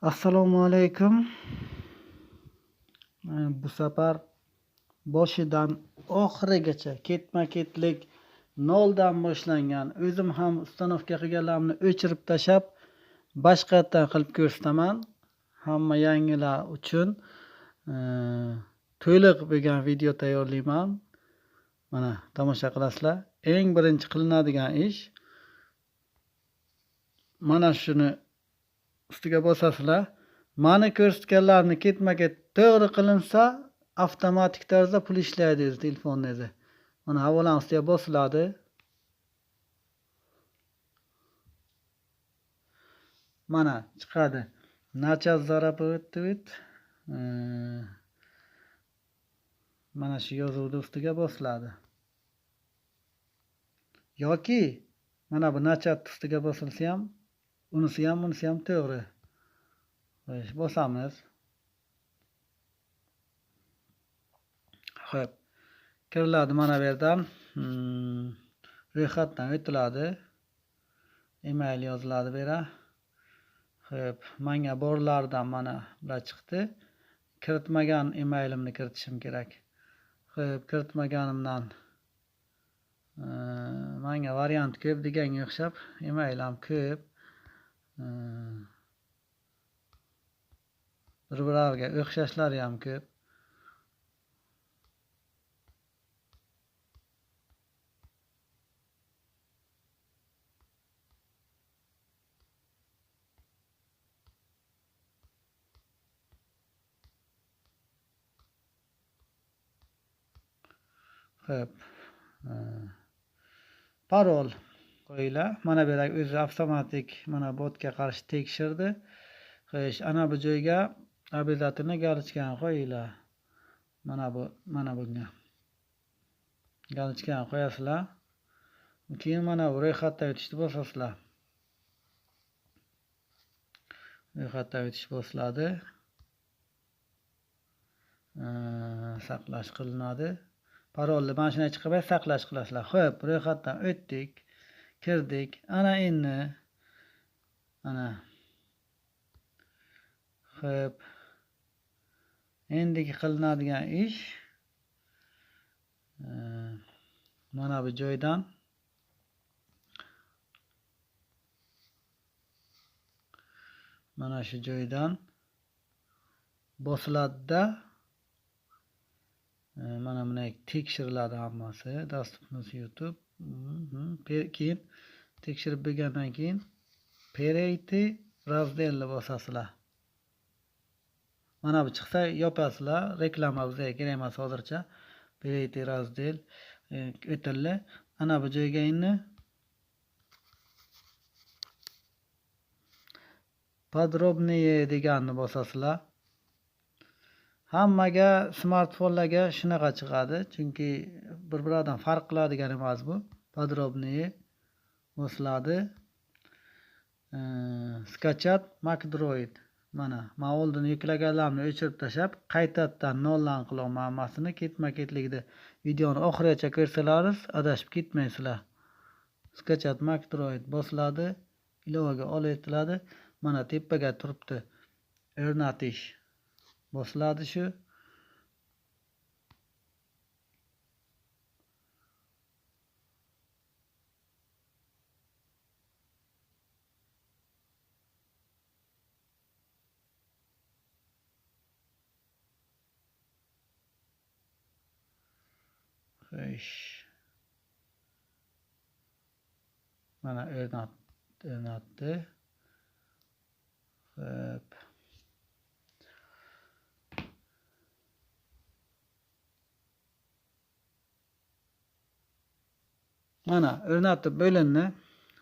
Assalomu alaykum. Bu safar boshidan oxirigacha ketma-ketlik noldan boshlangan, o'zim ham ustanovka qilganlarimni o'chirib tashlab, boshqatdan qilib ko'rsataman. Hamma yangilar uchun to'liq bo'lgan video tayyorlayman. Mana tomosha qilasizlar. Eng birinchi qilinadigan ish mana shuni ustiga bosasizlar. Mani ko'rsatganlarimni ketma-ket to'g'ri qilinsa, avtomatik tarzda pul ishlaydi o'zi telefonni o'zi. Mana havolani ustiga bosiladi. Mana chiqadi. Начать заработать. Mana shu yozuvni ustiga bosiladi. Yoki mana bu начать ustiga bosilsa ham, unisi ham, bunisi ham to'g'ri. Xo'sh, bosamiz. Xo'p. Kiriladi mana bu yerdan. Ro'yxatdan o'tiladi. Email yoziladi bu yerga. Xo'p, menga borlardan mana bular chiqdi. Kiritmagan emailimni kiritishim kerak. Xo'p, kiritmaganimdan menga variant ko'p deganga o'xshab email ham ko'p. Bir-birlariga o'xshashlari ham ko'p. Xo'p. Parol qo'yinglar. Mana bu yerda o'zi avtomatik mana botga qarshi tekshirdi. Xo'sh, ana bu joyga обязательно galichkani qo'yinglar. Mana bu, mana bunga galichkani qo'yasizlar. Keyin mana bu ro'yxatdan o'tishni bosasizlar. Ro'yxatdan o'tish bosiladi. Saqlash qilinadi. Parolni mana shunday chiqib saqlash qilasizlar. Xo'p, ro'yxatdan o'tdik, kirdik. Ana endi ana xo'p, endigi qilinadigan ish mana bu joydan mana shu joydan bosiladida mana bunday tekshiriladi hammasi. Dostupnost YouTube. Keyin tekshirib bo'lgandan keyin Перейти razdelni bosasizlar. Mana bu chiqsa yopasizlar. Reklama bizga kerak emas hozircha. Перейти razdel o'tildi. Ana bu joyga endi podrobнее deganni bosasizlar. Hammaga smartfonlarga shunaqa chiqadi, chunki bir-biridan farq qiladigan emas bu. Podrobнее bosiladi. Skachat MacDroid. Mana men oldin yuklaganlarimni o'chirib tashlab, qaytadan noldan qilaman hammasini ketma-ketlikda. Videoni oxirigacha ko'rsalaringiz adashib ketmaysizlar. Skachat MacDroid bosiladi, ilovaga olib mana tepaga turibdi. O'rnatish bosiladi shu. Xo'sh. Mana o'rnatdi. Xo'p. Mana o'rnatib bo'lindi.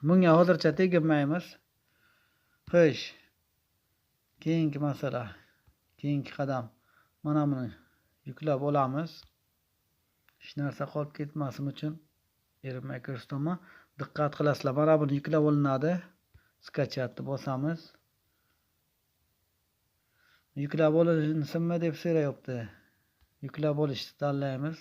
Bunga hozircha teginmaymiz. Xo'sh. Keyingi masala, keyingi qadam. Mana buni yuklab olamiz. Hech narsa qolib ketmasin uchun erinmay ko'rsataman. Diqqat qilasizlar. Mana buni yuklab olinadi. Skachatni bosamiz. Yuklab olinsinmi deb so'rayapti. Yuklab olishni tanlaymiz.